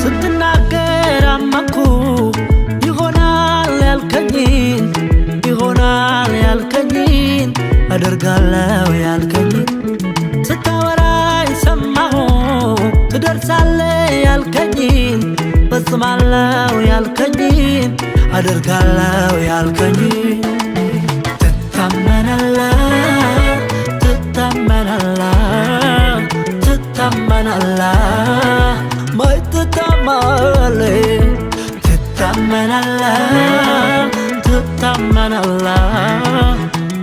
ስትናገር አመንኩ፣ ይሆናል ያልከኝን፣ ይሆናል ያልከኝን፣ አደርጋለሁ ያልከኝን። ስታወራኝ ሰማሁ፣ ትደርሳለህ ያልከኝን፣ ፈጽማለሁ ያልከኝን፣ አደርጋለሁ ያልከኝን። ትታመናለህ፣ ትታመናለህ፣ ትታመናለህ፣ ማይ ትታማለህ። ትታመናለህ፣ ትታመናለህ፣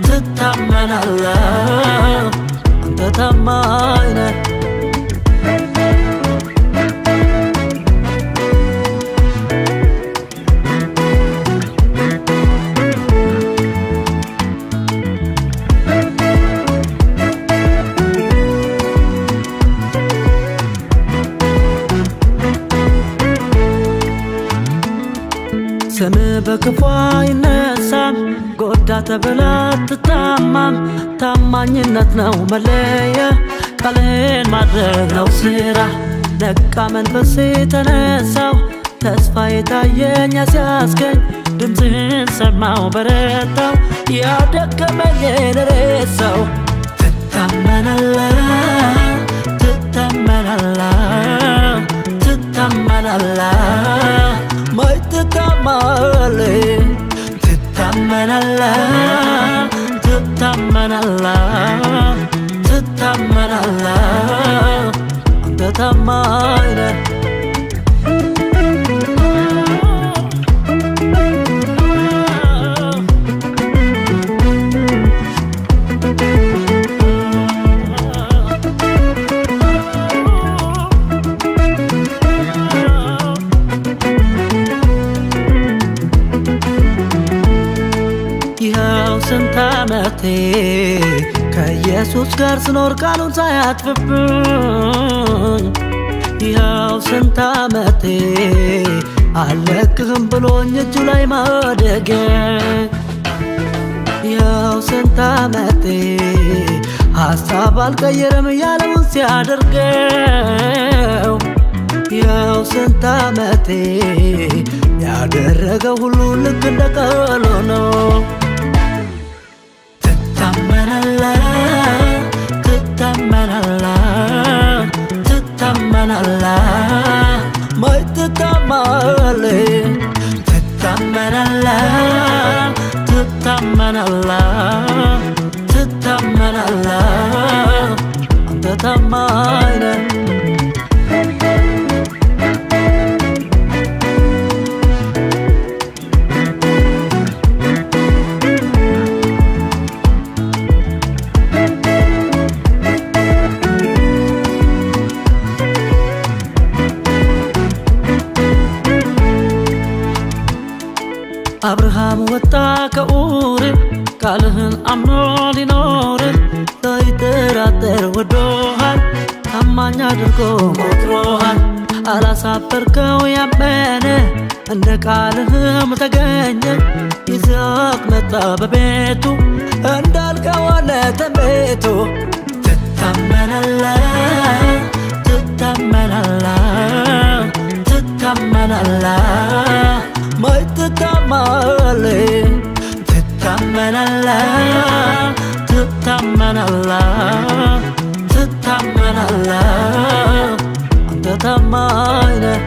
ትታመናለህ፣ አንተ ታማኝ ነህ። ስም በክፉ አይነሳም፣ ጎዳ ተብላ አትታማም። ታማኝነት ነው መለያ፣ ቃልን ማድረግ ነው ስራ። ነቃ መንፈሴ ተነሳው፣ ተስፋ የታየኝ ሲያስገኝ፣ ድምፅህን ሰማው በረታው፣ ያደከመኝን ረሳው። ትታመናለህ፣ ትታመናለህ፣ ትታመናለህ፣ ማይ ትታማለህ። ትታመናለህ፣ ትታመናለህ፣ ትታመናለህ፣ አንተ ታማኝ ነህ። ይኸው ስንት ዓመቴ ከኢየሱስ ጋር ስኖር ቃሉን ሳያጥፍብኝ፣ ይኸው ስንት ዓመቴ አልለቅህም ብሎኝ እጁ ላይ ማደጌ፣ ይኸው ስንት ዓመቴ ሐሳብ አልቀየረም ያለውን ሲያደርገው፣ ይኸው ስንት ዓመቴ ያደረገው ሁሉ ልክ እንደ ቃሉ ነው። ትታመናለህ፣ ትታመናለህ፣ ትታመናለህ፣ ማይ ትታማለህ። ትታመናለህ፣ ትታመናለህ፣ ትታመናለህ፣ አንተ ታማኝ ነህ። አብርሃም ወጣ ከኡር ቃልህን አምኖ ሊኖር፣ ሳይጠራጠር ወዶሃል፣ ታማኝ አድርጎ ቆጥሮሃል። አላሳፈርከው ያመነ፣ እንደ ቃልህም ተገኘ። ይስሐቅ መጣ በቤቱ፣ እንዳልከው ሆነ ትንቢቱ። ትታመናለህ፣ ትታመናለህ፣ ትታመናለህ፣ ማይ ትታማለህ። ትታመናለህ፣ ትታመናለህ፣ ትታመናለህ፣ አንተ ታማኝ ነህ።